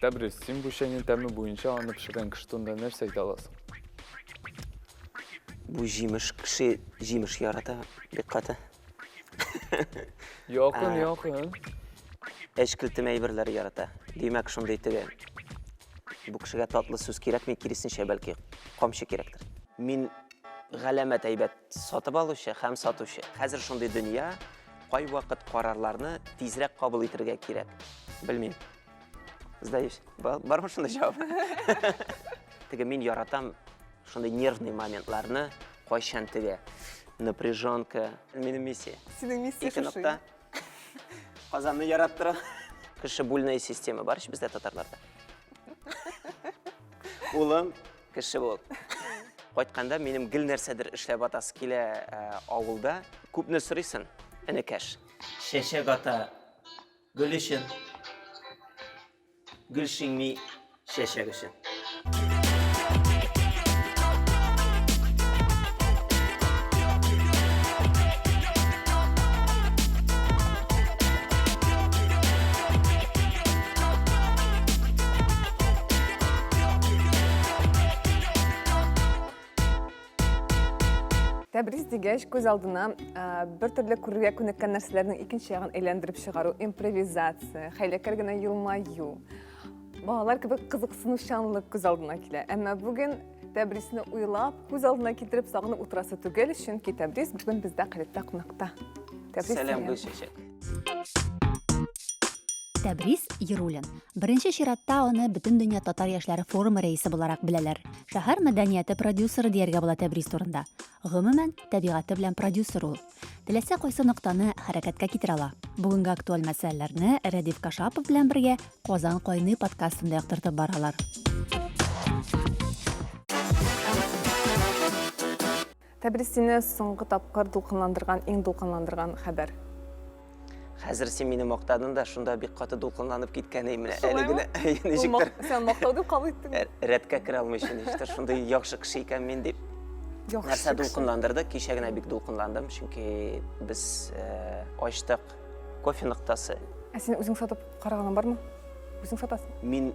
Тәбрис, син бу чәйнең тәме буенча аны пешергән кеше турында нәрсә әйтә аласың? Бу җимеш кеше җимеш ярата бик каты. Якын, якын. Әчкелтем әйберләр ярата. Димәк, шундый теге. Бу кешегә татлы сүз кирәкми, киресенчә, бәлки, камчы кирәктер. Мин галәмәт әйбәт сатып алучы һәм сатучы. Хәзер шундый дөнья, кайвакыт карарларны тизрәк кабул итергә кирәк. Белмим. Сдаюсь. Бармы шундый җавап? Теге мин яратам шундый нервный моментларны, кайчан теге напряженка. Минем миссия. Синең миссия Ике шушы. нокта. Казанны яраттырам. Кеше бульная система бар ич бездә татарларда. Улым, кеше бул. Кайтканда минем гел нәрсәдер эшләп атасы килә э, авылда. Күпне сорыйсың, энекәш. Чәчәк ата гөл өчен. Гөл шиңми чәчәк өчен. Тәбрис дигәч, күз алдына бер төрле күрергә күнеккән нәрсәләрнең икенче ягын әйләндереп чыгару, импровизация, хәйләкәр генә елмаю, балалар кебек кызыксынучанлык күз алдына килә. Әмма бүген Тәбрисне уйлап, күз алдына китереп сагынып утырасы түгел, чөнки Тәбрис бүген бездә каләттә кунакта. Тәбрис, сәлам, Гөлчәчәк. Тәбрис Яруллин. Беренче чиратта аны Бөтендөнья татар яшьләре форумы рәисе буларак беләләр. Шәһәр мәдәнияте продюсеры дияргә була Тәбрис турында. Гомумән, табигате белән продюсер ул. Теләсә кайсы ноктаны хәрәкәткә китерә ала. Бүгенге актуаль мәсьәләләрне Рәдиф Кашапов белән бергә Казан кайный подкастында яктыртып баралар. Тәбрис, сине соңгы тапкыр дулкынландырган, иң дулкынландырган хәбәр? Хәзер син мине мактадың да, шунда бик каты дулкынланып киткән идем менә. Әле генә ничектер. Син мактау дип кабул иттең. Рәткә керә алмыйча ничектер шундый яхшы кеше икән мин дип. Нәрсә дулкынландырды? Кичә генә бик дулкынландым, чөнки без э, ачтык кофе ноктасы. Ә син үзең сатып караганың бармы? Үзең сатасың? Мин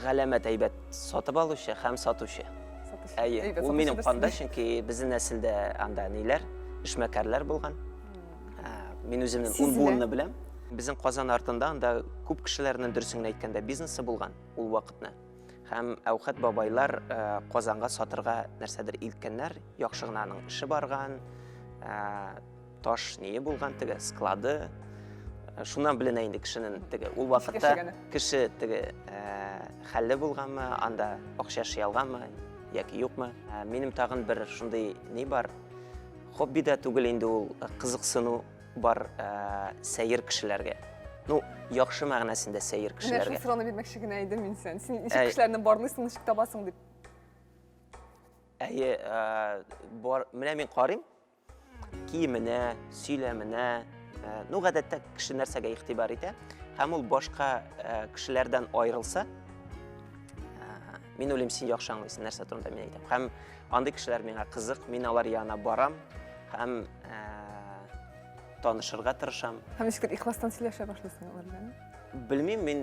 галәмәт әйбәт сатып алучы һәм сатучы. Сатучы. Әйе, Әйбәт ул минем канда, чөнки безнең нәселдә анда ниләр, эшмәкәрләр булган. Мин үземнең ун буынны беләм. Безнең Казан артында анда күп кешеләрнең дөресен генә әйткәндә бизнесы булган ул вакытны. Һәм Әүхәт бабайлар Казанга сатырга нәрсәдер илткәннәр, яхшы гына аның эше барган, таш ние булган теге склады э, шуннан беленә инде кешенең теге ул вакытта кеше теге э, хәлле булганмы анда акча эшли алганмы яки юкмы э, минем тагын бер шундый ни бар хобби да түгел инде ул кызыксыну бар сәер кешеләргә ну яхшы мәгънәсендә сәер кешеләргә менә шул сорауны бирмәкче генә идем мин сән син ничек кешеләрне барлыйсың ничек табасың дип әйе бар менә мин карыйм киеменә, сөйләменә, э, ну, гадәттә кеше нәрсәгә игътибар итә, һәм ул башка э, кешеләрдән аерылса, э, мин уйлыйм, син яхшы аңлыйсың, нәрсә турында мин әйтәм. Һәм андый кешеләр миңа кызык, мин алар янына барам һәм танышырга тырышам. Һәм ничектер ихластан сөйләшә башлыйсың алар белән. Белмим, мин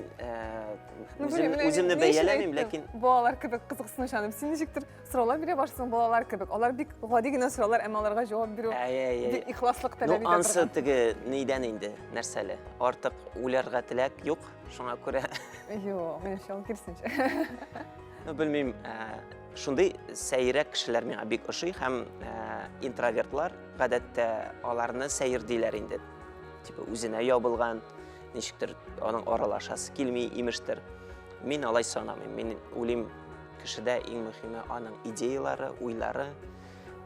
үзем, үземне бәяләмим, ләкин балалар кебек кызыксынучаным. Син ничектер сораулар бирә башлыйсың балалар кебек. Алар бик гади генә сораулар, әмма аларга җавап бирү бик ихласлык таләп итә. Ну, ансы теге нидән инде, нәрсәле? Артык уйларга теләк юк, шуңа күрә. Юк, минемчә ул киресенчә. Ну, белмим, шундый сәеррәк кешеләр миңа бик ошый һәм интровертлар, гадәттә аларны сәер диләр инде. Типа үзенә ябылган, ничектер аның аралашасы килми имештер. Мин алай санамыйм. Мин уйлыйм, Кешедә иң мөһиме аның идеялары, уйлары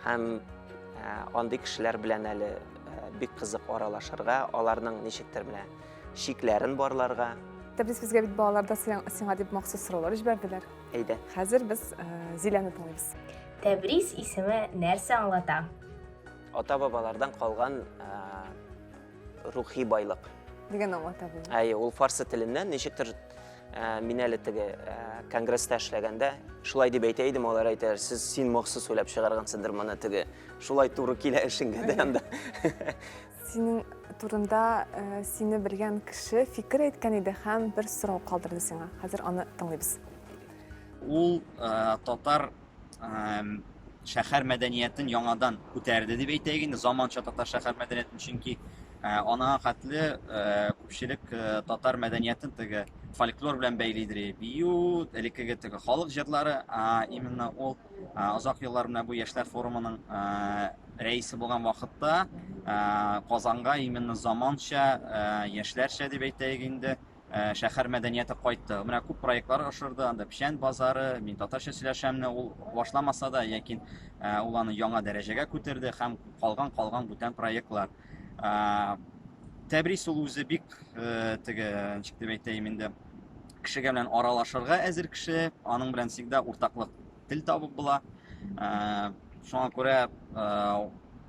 һәм э, андый кешеләр белән әле э, бик кызык аралашырга, аларның ничектер менә шикләрен барларга. Тәбрис безгә бит балалар да сиңа дип махсус сораулар җибәрделәр. Әйдә. Хәзер без э, Зиләне тыңлыйбыз. Тәбрис исеме нәрсә аңлата? Ата-бабалардан калган рухи байлык. Дигән аңлата бу. Әйе, ул фарсы теленнән ничектер Ә, мин әле теге ә, конгресста эшләгәндә шулай дип әйтә идем, алар әйтәләр, сез син махсус уйлап чыгаргансыңдыр моны теге. Шулай туры килә эшеңгә дә анда. Синең турында э, сине белгән кеше фикер әйткән иде һәм бер сорау калдырды сиңа. Хәзер аны тыңлыйбыз. Ул э, татар э, шәһәр мәдәниятен яңадан күтәрде дип әйтәйек инде, заманча татар шәһәр мәдәниятен, чөнки ана хәтле күпчелек татар мәдәниятен теге фольклор белән бәйлидер, бию, элеккеге теге халык җырлары, а именно ул озак еллар менә бу яшьләр форумының рәисе булган вакытта Казанга именно заманча, яшьләрчә дип әйтәйек инде, шәһәр мәдәнияте кайтты. Менә күп проектлар ашырды, анда Печән базары, мин татарча сөйләшәмне ул башламаса да, ләкин ул аны яңа дәрәҗәгә күтәрде һәм калган калган бүтән проектлар. Тәбрис ул үзе бик теге, ничек дип әйтәем инде, кешегә белән аралашырга әзер кеше, аның белән всегда уртаклык тел табып була. Э, шуңа күрә э,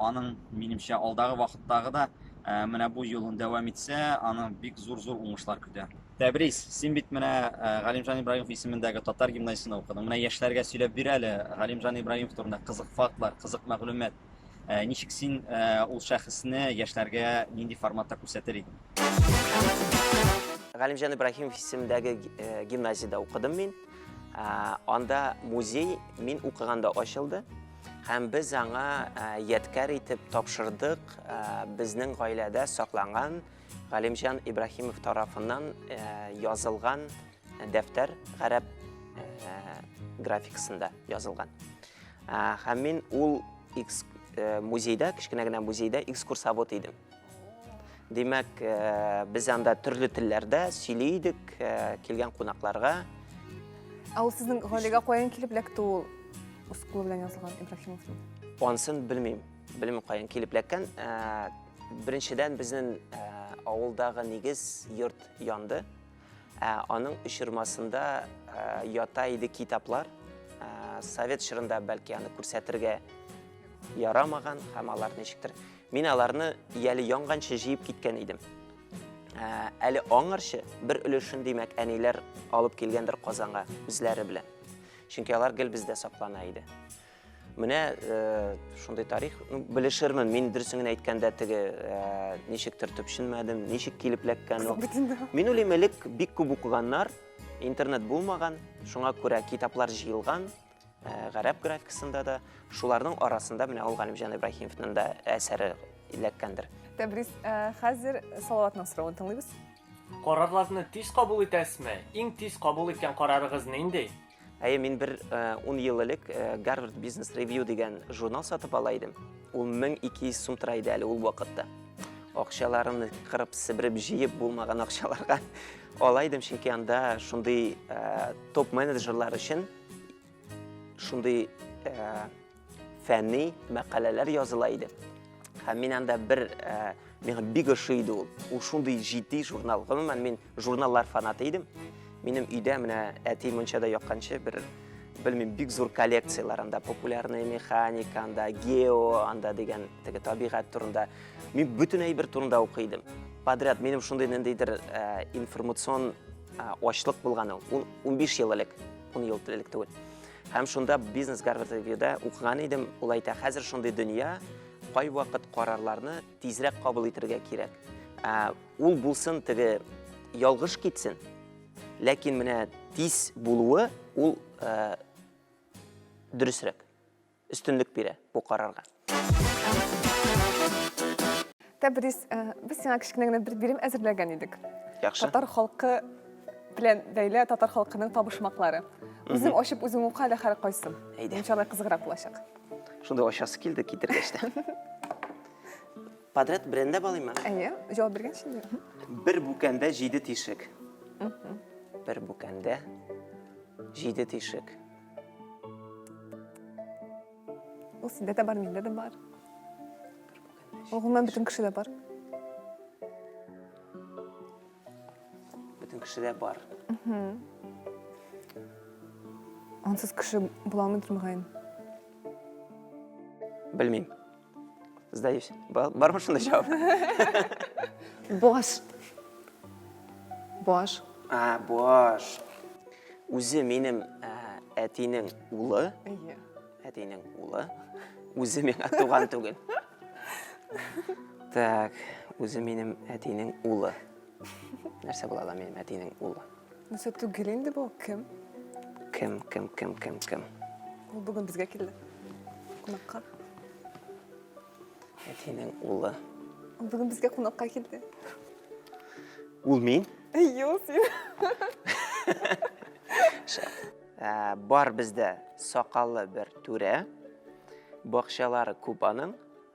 аның, минемчә, алдагы вакыттагы да э, менә бу юлын дәвам итсә, аны бик зур-зур уңышлар көтә. Тәбрис, син бит менә Галимҗан Ибраһимов исемендәге татар гимназиясендә укыдың. Менә яшьләргә сөйләп бир әле Галимҗан Ибраһимов турында кызык фактлар, кызык мәгълүмат. Ничек син ул шәхесне яшьләргә нинди форматта күрсәтер идең? Галимҗан Ибраһимов исемендәге гимназиядә укыдым мин. Анда музей мин укыганда ачылды. Һәм без аңа ядкәр итеп тапшырдык безнең гаиләдә сакланган Галимҗан Ибраһимов тарафыннан язылган дәфтәр гарәп графикасында язылган. Һәм мин ул музейда, кечкенә генә музейда экскурсовод идем. Димәк, э, без анда төрле телләрдә сөйли идек э, килгән кунакларга. Ә ул сезнең гаиләгә каян килеп эләкте ул үз кулы белән язылган Ибраһимовның? Ансын белмим. Белмим каян килеп эләккән. Э, беренчедән безнең авылдагы нигез йорт янды. Ә аның очырмасында ята иде китаплар. Совет чорында бәлки аны күрсәтергә ярамаган һәм алар ничектер. Мин аларны әле янганчы җыеп киткән идем. Әле аңарчы бер өлешен, димәк, әниләр алып килгәндер Казанга үзләре белән. Чөнки алар гел бездә саклана иде. Менә э, шундый тарих. Ну, белешермен, мин дөресен генә әйткәндә теге э, ничектер төпченмәдем, ничек килеп эләккән ул. Мин уйлыйм, элек бик күп укыганнар, интернет булмаган, шуңа күрә китаплар җыелган, э, гарәп графикасында да, шуларның арасында менә ул Галимҗан Ибраһимовның да әсәре эләккәндер. Тәбрис, э, хәзер Салаватның соравын тыңлыйбыз. Карарларны тиз кабул итәсезме? Иң тиз кабул иткән карарыгыз нинди? Әйе, мин бер 10 ел элек Гарвард Бизнес Ревью дигән журнал сатып ала идем. Ул 1200 сум тора иде әле ул вакытта. Акчаларымны кырып, себереп, җыеп булмаган акчаларга ала идем, чөнки анда шундый топ-менеджерлар өчен шундый фәнни мәкаләләр языла иде. Һәм мин анда бер э, миңа бик ошый иде ул. Ул шундый җитди журнал. Гомумән мин журналлар фанаты идем. Минем өйдә менә әти мунчада якканчы бер белмим, бик зур коллекцияләр анда популярная механика, анда гео, анда дигән теге табигать турында. Мин бөтен әйбер турында укый идем. Подряд минем шундый ниндидер э, информацион э, ачлык булган ул. 15 ел элек, 10 ел элек түгел. Һәм шунда Бизнес Гарвард Ревьюда укыган идем, ул әйтә, хәзер шундый дөнья, кайвакыт карарларны тизрәк кабул итәргә кирәк. Ә, ул булсын теге ялгыш китсен, ләкин менә тиз булуы ул ә, дөресрәк, өстенлек бирә бу карарга. Тәбрис, э, без сиңа кечкенә генә бер бирем әзерләгән идек. Яхшы. Татар халкы белән бәйле татар халкының табышмаклары. Үзең ачып, үзең укы әле һәр кайсын. Әйдә. Иншалла кызыграк булачак. Шундый ачасы килде китергәч тә. Подряд берәндәп алыйммы? Әйе, җавап биргәнче инде. Бер бүкәндә җиде тишек. Бер бүкәндә җиде тишек. Ул синдә дә бар, миндә дә бар. Ул гомумән бөтен кешедә бар. Бөтен кешедә бар. Ансыз кеше була алмыйдыр мөгаен. Белмим. Сдаюсь. Бармы шунда җавап? Баш. Баш. А, баш. Үзе минем әтинең улы. Әйе. Әтинең улы. Үзе миңа туган түгел. Так, үзе минем әтинең улы. Нәрсә була ала минем әтинең улы? Нәрсә түгел инде бу? Кем? Кем, кем, кем, кем, кем? Ул бүген безгә килде. Кунакка. Әтинең улы. Ул бүген безгә кунакка килде. Ул мин? Юк, син. Шәп. Ә, бар бездә сакаллы бер түрә. Бакчалары күп аның.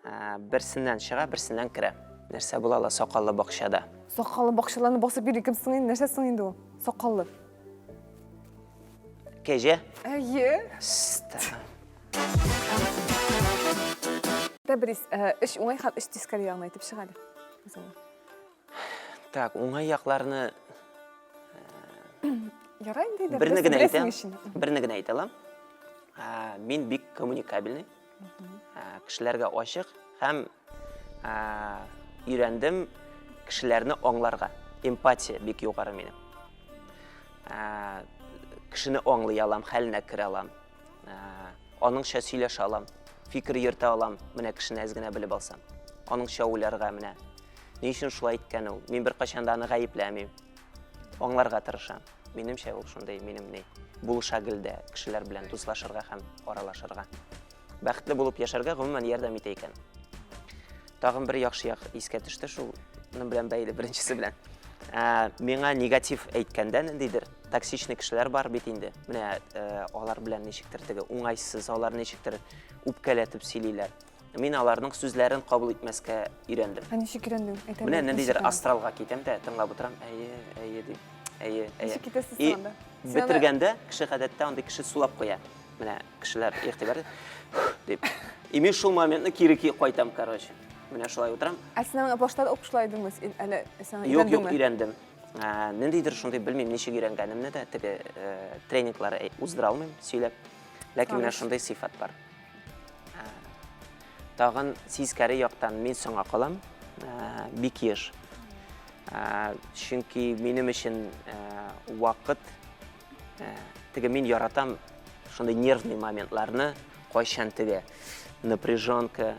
Ә, берсеннән чыга, берсеннән керә. Нәрсә була ала сакаллы бакчада? Сакаллы бакчаларны басып йөри кем соң инде? Нәрсә соң инде ул? Сакаллы. Кәҗә? Әйе. Ста. Тәбрис, э, өч уңай һәм өч тискәре ягын әйтеп чык әле. Үзеңнең. Так, уңай якларны Ярай инде, әйдә, берне беләсең, генә беләсең әйтәм. өчен. Берне генә әйтә алам. Ә, Мин бик коммуникабельный. Ә, Кешеләргә ачык һәм ә, өйрәндем кешеләрне аңларга. Эмпатия бик югары минем. Ә, Кешене аңлый алам, хәленә керә алам. Ә, Аныңча сөйләшә алам, фикер йөртә алам, менә кешене әз генә белеп алсам. Аныңча уйларга менә. Ни өчен шулай иткән ул? Мин беркайчан да аны гаепләмим. Аңларга тырышам. Минемчә, ул шундый минем ни, булыша гел дә кешеләр белән дуслашырга һәм аралашырга. Бәхетле булып яшәргә гомумән ярдәм итә икән. Тагын бер яхшы як искә төште шул белән бәйле беренчесе белән. Ә, миңа негатив әйткәндә ниндидер токсичный кешеләр бар бит инде. Менә ә, алар белән ничектер теге уңайсыз, алар ничектер үпкәләтеп сөйлиләр. Мин аларның сүзләрен кабул итмәскә өйрәндем. Ә ничек өйрәндең? Әйтә Менә ниндидер астралга китәм дә, тыңлап утырам. Әйе, әйе дим. Әйе, әйе. Ничек китәсез соң анда? Бетергәндә кеше гадәттә андый кеше сулап куя. Менә кешеләр игътибар дип. И мин шул моментны кире кайтам, короче. Менә шулай утырам. Ә син аңа башта ук шулай идеңме? Әле син Юк, юк, өйрәндем. Ниндидер шундый белмим, ничек өйрәнгәнемне дә, теге тренинглар уздыра алмыйм сөйләп. Ләкин менә шундый сыйфат бар. Тагын сизкәре яктан мин соңа калам, бик еш. Чөнки минем өчен вакыт, теге мин яратам шундый нервный моментларны, кайчан теге напряженка,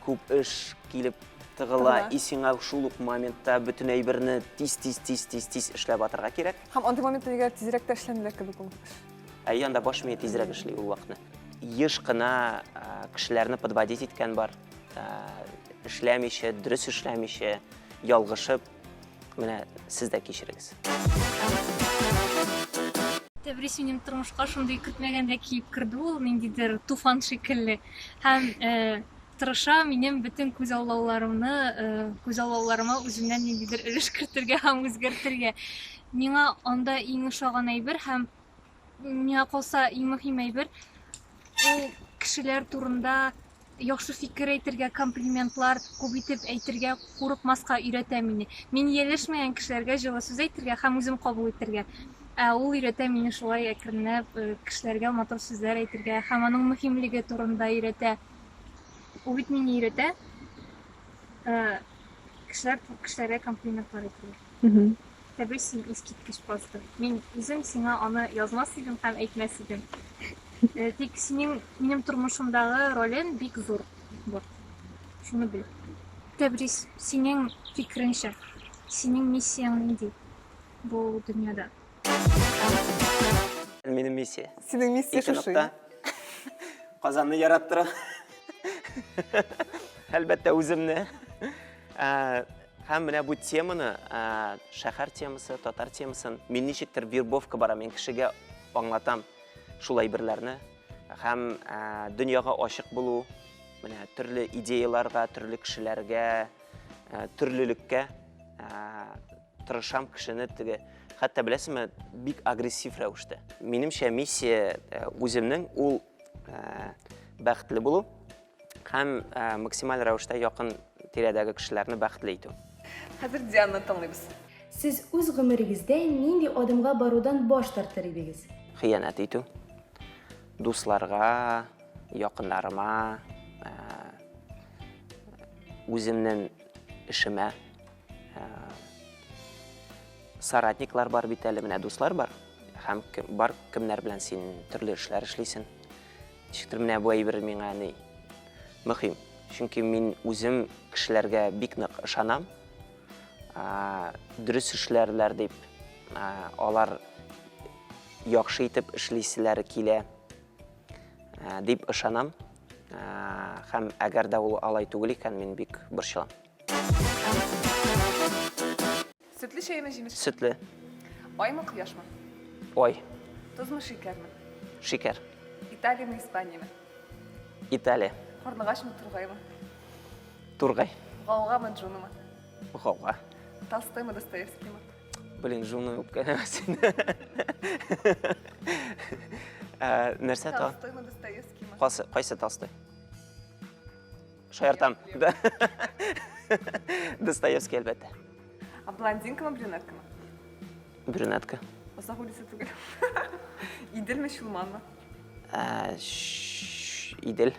күп эш килеп тыгыла, и сиңа шул ук моментта бөтен әйберне тиз-тиз-тиз-тиз-тиз эшләп атырга кирәк. Һәм андый моментта нигә тизрәк тә эшләнелә кебек ул эш. Әйе, анда баш мие тизрәк эшли ул вакытны. Еш кына кешеләрне подводить иткән бар. Эшләмичә, дөрес эшләмичә, ялгышып, менә сез дә кичерегез. Тәбрис минем тормышка шундый көтмәгәндә килеп керде ул, ниндидер туфан шикелле. Һәм э, тырыша минем бөтен күзаллауларымны, э, күзаллауларыма үземнән ниндидер өлеш кертергә һәм үзгәртергә. Миңа анда иң ошаган әйбер һәм миңа калса иң мөһим әйбер ул кешеләр турында яхшы фикер әйтергә, комплиментлар күп итеп әйтергә курыкмаска өйрәтә мине. Мин ияләшмәгән кешеләргә җылы сүз әйтергә һәм үзем кабул итәргә. Ә ул өйрәтә мине шулай әкренләп э, кешеләргә матур сүзләр әйтергә һәм аның мөһимлеге турында өйрәтә. Ул бит мине өйрәтә. Э, кешеләр кешеләргә комплиментлар әйтергә. Тәбрис, син искиткеч просто. Мин үзем сиңа аны язмас идем һәм әйтмәс идем. Э, тик синең минем тормышымдагы ролен бик зур. Вот. Шуны бел. Тәбрис, синең фикереңчә, синең миссияң нинди бу дөньяда? Минем миссия. Синең миссия шушы. Казанны яраттыру. Әлбәттә, үземне. Ә, һәм менә бу теманы, ә, шәһәр темасы, татар темасын, мин ничектер вербовка бара, мин кешегә аңлатам шул әйберләрне. Һәм ә, дөньяга ачык булу, менә төрле идеяларга, төрле кешеләргә, ә, төрлелеккә ә, тырышам кешене теге, хәтта беләсеңме, бик агрессив рәвештә. Минемчә, миссия үземнең ул ә, бәхетле булу. Һәм э, максималь рәвештә якын тирәдәге кешеләрне бәхетле итү. Хәзер Диананы тыңлыйбыз. Сез үз гомерегездә нинди адымга барудан баш тартыр идегез? Хыянәт итү. Дусларга, якыннарыма, э, үземнең эшемә э, соратниклар бар бит әле, менә дуслар бар. Һәм бар кемнәр белән син төрле эшләр эшлисең. Ничектер менә бу әйбер миңа ни мөһим. Чөнки мин үзем кешеләргә бик нык ышанам. Дөрес эшләрләр дип, алар яхшы итеп эшлиселәре килә дип ышанам. Һәм әгәр дә ул алай түгел икән, мин бик борчылам. Сөтле чәйме, җимеш? Сөтле. Аймы, кояшмы? Ай. Тозмы, шикәрме? Шикәр. Италияме, Испанияме? Италия. Карлыгачмы, тургаймы? Тургай. Гаугамы, Джунамы? Гауга. Толстоймы, Достоевскиймы? Блин, Джуна үпкәләмәс инде. Ә, Нәрсә тагын? Толстоймы, Достоевскиймы? Кайсы, кайсы Толстой? Шаяртам. Да. Достоевский, әлбәттә. А блондинкамы, брюнеткамы? Брюнетка. Озак уйлыйсы түгел. Иделме, Чулманмы? Ә, Идел.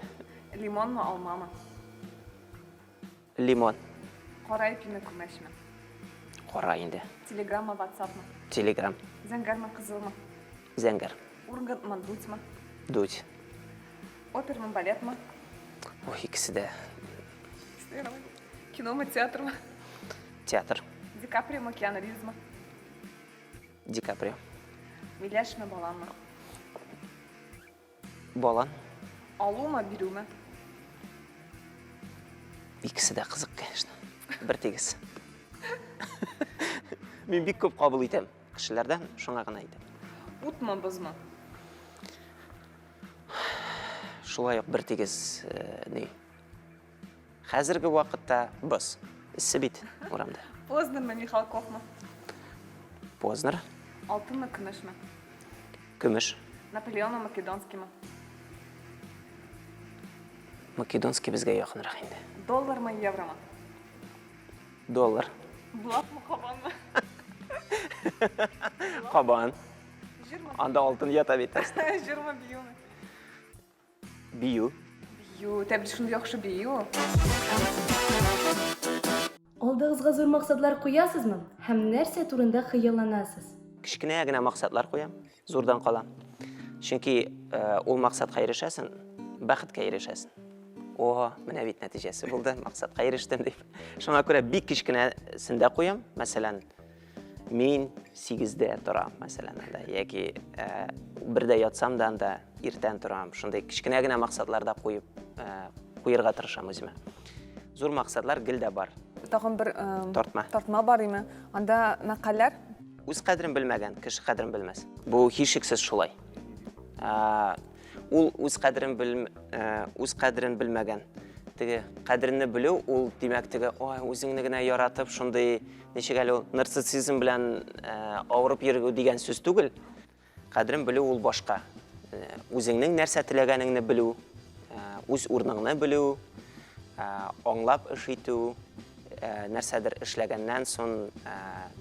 Лимонмы, алмамы? Лимон. Кара ипиме, күмәчме? Кара инде. Телеграммы, ватсапмы? Телеграм. Зәңгәрме, кызылмы? Зәңгәр. Ургантмы, Дудьмы? Дудь. Опермы, балетмы? Ой, икесе дә. Киномы, театрмы? Театр. Ди Каприомы, Киану Ривзмы? Ди Каприо. Миләшме, баланмы? Балан. Алумы, бирүме? Икесе дә кызык, конечно. Бер тигез. Мин бик күп кабул итәм кешеләрдән, шуңа гына әйтәм. Утмы, бозмы? Шулай ук бер тигез э, ни. Хәзерге вакытта боз. Эссе бит урамда. Познермы, Михалковмы? Познер. Алтынмы, көмешме? Көмеш. Наполеонмы, Македонскиймы? Македонский безгә якынрак инде. Доллармы, евромы? Доллар. Булатмы, кабанмы? Кабан. Җырмы? Анда алтын ята бит. Җырмы, биюме? Бию. Бию, Тәбрис шундый яхшы бию. Алдыгызга зур максатлар куясызмы һәм нәрсә турында хыялланасыз? Кечкенә генә максатлар куям, зурдан кала. Чөнки э, ул максатка ирешәсең, бәхеткә ирешәсең. О, менә бит нәтиҗәсе булды, максатка ирештем дип. Шуңа күрә бик кечкенәсен дә куям. Мәсәлән, Мин сигездә торам, мәсәлән, анда, яки э, бердә ятсам да анда иртән торам. Шундый кечкенә генә максатлар да куеп, э, куерга тырышам үземә. Зур максатлар гел дә бар. Тагын бер э, тартма. Тартма бар име? Анда мәкальләр. Үз кадерен белмәгән кеше кадерен белмәс. Бу һичшиксез шулай. Ул үз кадерен бел, үз кадерен белмәгән. Теге кадерне белү ул димәк теге, ой, үзеңне генә яратып, шундый Ничек әле ул нарциссизм белән э, авырып йөрү дигән сүз түгел. Кадерен белү ул башка. Э, үзеңнең нәрсә теләгәнеңне белү, э, үз урыныңны белү, аңлап эш итү, нәрсәдер эшләгәннән соң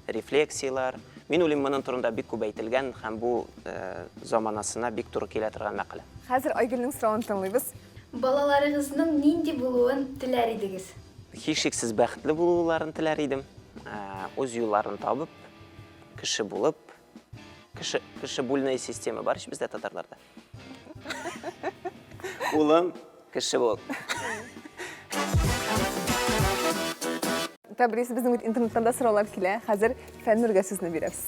рефлексияләр. Мин уйлыйм, моның турында бик күп әйтелгән һәм бу заманасына бик туры килә торган мәкалә. Хәзер Айгөлнең соравын тыңлыйбыз. Балаларыгызның нинди булуын теләр идегез? Һичшиксез бәхетле булуларын теләр идем. Үз юлларын табып, кеше булып, кеше, кеше бүлнәй система бар ич бездә татарларда. Улым, кеше бул. Тәбрис, безнең бит интернеттан да сораулар килә. Хәзер Фәннургә сүзне бирәбез.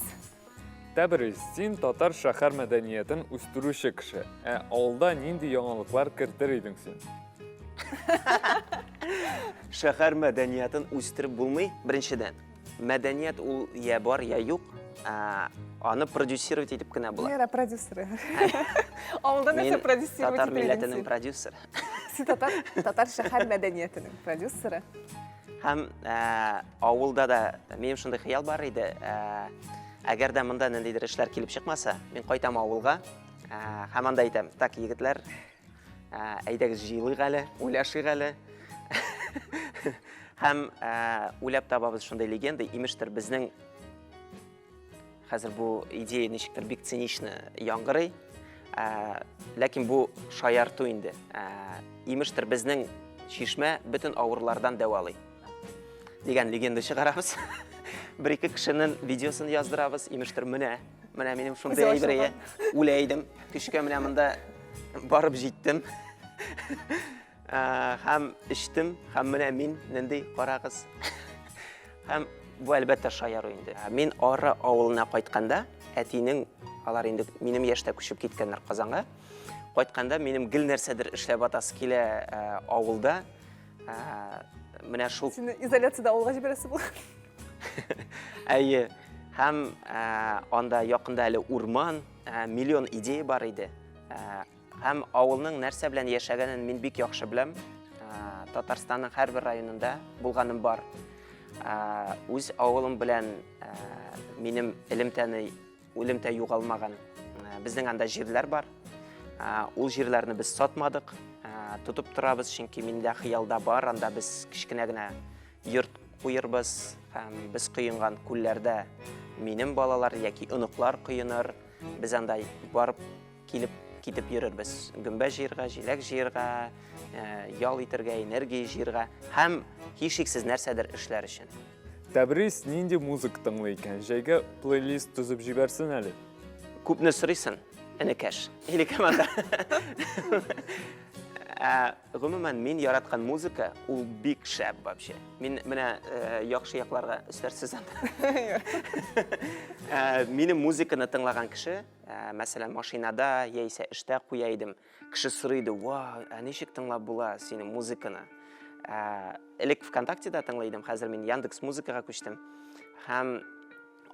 Тәбрис, син татар шәһәр мәдәниятен үстерүче кеше. Ә авылда нинди яңалыклар кертер идең син? Шәһәр мәдәниятен үстереп булмый, беренчедән. Мәдәният ул я бар, я юк. Аны продюсировать итеп кенә була. Лера продюсеры. Авылда нәрсә продюсировать Татар милләтенең продюсеры. Син татар, татар шәһәр мәдәниятенең продюсеры. Һәм авылда да минем шундый хыял бар иде. Әгәр дә монда ниндидер эшләр килеп чыкмаса, мин кайтам авылга һәм анда әйтәм, так, егетләр, әйдәгез җыелыйк әле, уйлашыйк әле. Һәм уйлап табабыз шундый легенда, имештер, безнең Хәзер бу идея ничектер бик цинично яңгырый. Ә, ләкин бу шаярту инде. Ә, имештер безнең чишмә бөтен авырулардан дәвалый. Дигән легенда чыгарабыз. Бер-ике кешенең видеосын яздырабыз. Имештер менә, менә минем шундый әйбер үлә идем. Көчкә менә монда барып җиттем. Һәм эчтем, һәм менә мин нинди, карагыз. Һәм бу әлбәттә шаяру инде. Мин Ары авылына кайтканда, әтинең, алар инде минем яшьтә күчеп киткәннәр Казанга. Кайтканда минем гел нәрсәдер эшләп атасы килә авылда. Менә шул. Сине изоляциядә авылга җибәрәсе булган. Әйе. Һәм анда якында әле урман, миллион идея бар иде. Һәм авылның нәрсә белән яшәгәнен мин бик яхшы беләм. Татарстанның һәрбер районында булганым бар. Үз авылым белән минем элемтәне элемтә югалмаган. Безнең анда җирләр бар. Ул җирләрне без сатмадык, тотып торабыз, чөнки миндә хыялда бар, анда без кечкенә генә йорт куербыз һәм без коенган күлләрдә минем балалар яки оныклар коеныр. Без анда барып килеп китеп йөрербез. Гөмбә җыерга, җиләк җыерга, ял итәргә, энергия җыерга һәм һичшиксез нәрсәдер эшләр өчен. Тәбрис нинди музыка тыңлый икән? Җәйгә плейлист төзеп җибәрсен әле. Күпне сорыйсың, энекәш. Или команда. Ә, гомумән, мин яраткан музыка ул бик шәп вообще. Мин менә э, яхшы якларга өстәрсез анда. Ә, минем музыканы тыңлаган кеше, ә, мәсәлән, машинада яисә эштә куя идем. Кеше сорый иде, Вау, ә ничек тыңлап була синең музыканы? Ә, элек ВКонтактеда тыңлый идем, хәзер мин Яндекс музыкага күчтем. Һәм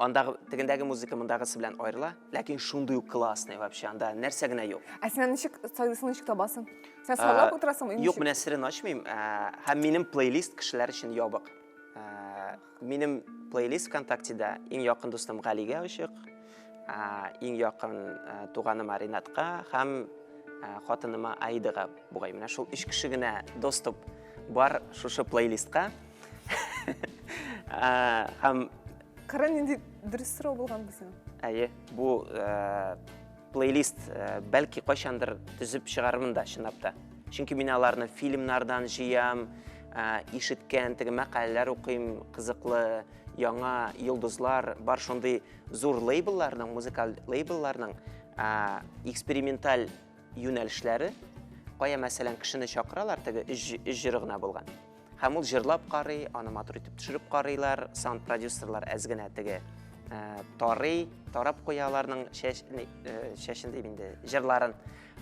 андагы тегендәге музыка мондагысы белән аерыла, ләкин шундый ук классный вообще, анда нәрсә генә юк. Ә син ничек сайлыйсың, ничек табасың? Син сайлап утырасыңмы? Юк, менә серен ачмыйм. Һәм минем плейлист кешеләр өчен ябык. Минем плейлист ВКонтактеда иң якын дустым Галигә ачык, иң якын туганыма Ринатка һәм хатыныма Аидага бугай. Менә шул өч кеше генә доступ бар шушы плейлистка. Һәм Кара нинди дөрес сорау булган бу синең. Әйе, бу плейлист бәлки кайчандыр төзеп чыгармын да, чынлап та. Чөнки мин аларны фильмнардан җыям, ишеткән теге мәкаләләр укыйм, кызыклы яңа йолдызлар бар шундый зур лейблларның, музыкаль лейблларның эксперименталь юнәлешләре. Кая, мәсәлән, кешене чакыралар, теге өч җыры гына булган. Һәм ул җырлап карый, аны матур итеп төшереп карыйлар, саунд-продюсерлар әз генә теге тарый, тарап куя аларның чәч, чәчен дип инде, җырларын.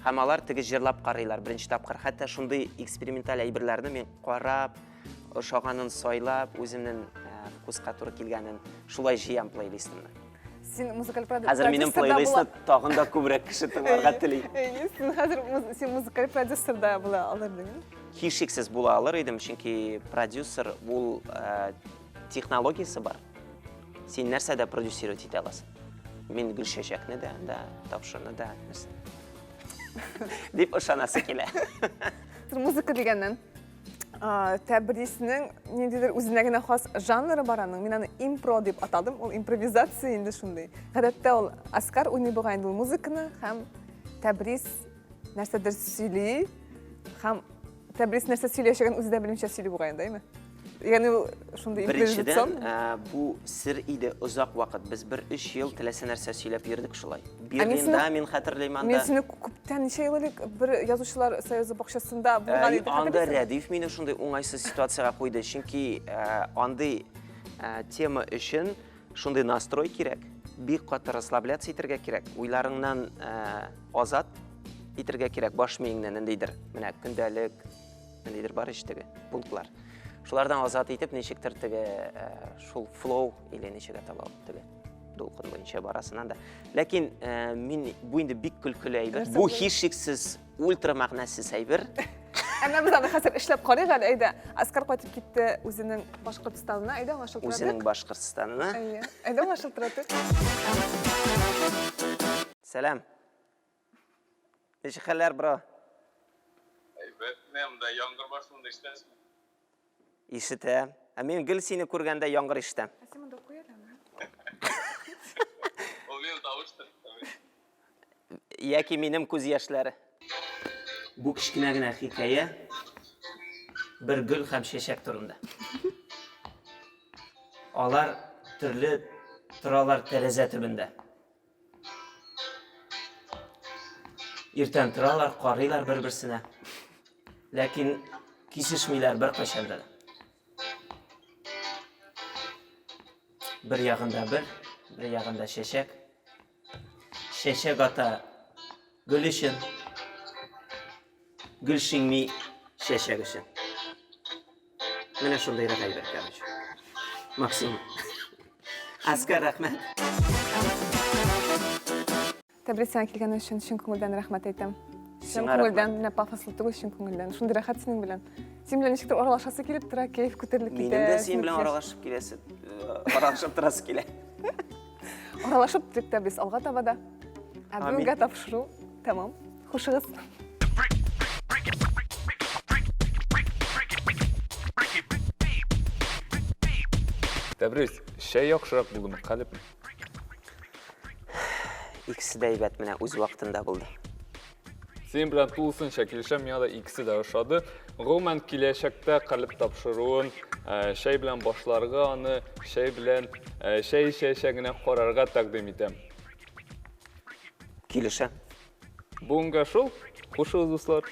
Һәм алар теге җырлап карыйлар беренче тапкыр. Хәтта шундый эксперименталь әйберләрне мин карап, ошаганын сайлап, үземнең вкуска туры килгәнен шулай җыям плейлистымны. Син музыкаль продюсер Хәзер минем плейлистны тагын да күбрәк кеше тыңларга тели. Син хәзер син музыкаль продюсер да була алыр идең. Һичшиксез була алыр идем, чөнки продюсер ул технологиясе бар. Син нәрсә дә продюсировать итә аласың. Мин Гөлчәчәкне дә, да, тапшырны да, нәрсә. Дип ышанасы килә. Музыка дигәннән, Тәбриснең ниндидер үзенә генә хас жанры бар аның. Мин аны импро дип атадым. Ул импровизация инде шундый. Гадәттә ул Оскар уйный бугай инде ул музыканы һәм Тәбрис нәрсәдер сөйли һәм Тәбрис нәрсә сөйләячәген үзе дә белмичә сөйли бугай инде, әйме? Ягъни ул шундый Беренчедән, бу сер иде озак вакыт. Без бер өч ел теләсә нәрсә сөйләп йөрдек шулай. Берлинда мин хәтерлим анда. Мин сине күптән ничә ел элек бер язучылар союзы бакчасында булган идем. Анда Рәдиф мине шундый уңайсыз ситуациягә куйды, чөнки андый тема өчен шундый настрой кирәк, бик каты расслабляться итәргә кирәк, уйларыңнан азат итәргә кирәк баш миеңне ниндидер. Менә көндәлек ниндидер бар ич теге пунктлар. Шулардан азат итеп, ничектер теге э, шул флоу или ничек атала ул теге дулкын буенча барасыннан да. Ләкин э, мин бу инде бик көлкеле әйбер. Бу һичшиксез ультра мәгънәсез әйбер. Әмма без аны хәзер эшләп карыйк әле, әйдә. Аскар кайтып китте үзенең Башкортстанына, әйдә аңа шылтыратыйк. Үзенең Башкортстанына. Әйе. Әйдә аңа шылтыратыйк. Сәлам. Ничек хәлләр, бро? Әйбәт, менә монда яңгыр башланды, ишетәсеңме? Ишетәм. Ә мин гел сине күргәндә яңгыр ишетәм. Ә син монда куй әле аны. Ул минем тавыштыр. Яки минем күз яшьләре. Бу кечкенә генә хикәя бер гөл һәм чәчәк турында. Алар төрле торалар тәрәзә төбендә. Иртән торалар, карыйлар бер-берсенә. Ләкин кисешмиләр беркайчан да. Бер ягында бер, бер ягында чәчәк. Чәчәк ата гөл өчен, гөл шиңми чәчәк өчен. Менә шундыйрак әйбер, короче. Максим. Аскар, рәхмәт. Тәбрис сиңа килгән өчен чын күңелдән рәхмәт әйтәм. Чын Сиңа күңелдән, менә пафослы түгел, чын күңелдән. Шундый рәхәт синең белән. Син белән ничектер аралашасы килеп тора, кәеф күтәрелеп китә. Минем дә синең белән аралашып киләсе, э, аралашып торасы килә. Аралашып торыйк Тәбрис алга таба да. Ә бүгенгә тапшыру тәмам. Хушыгыз. Тәбрис, чәй яхшырак булдымы, калепме? Икесе дә әйбәт менә үз вакытында булды. Синең белән тулысынча килешәм, миңа да икесе дә ошады. Гомумән, киләчәктә калеп тапшыруын э, чәй белән башларга, аны чәй белән э, чәй эчә-эчә генә карарга тәкъдим итәм. Килешәм. Бүгенгә шул. Хушыгыз, дуслар.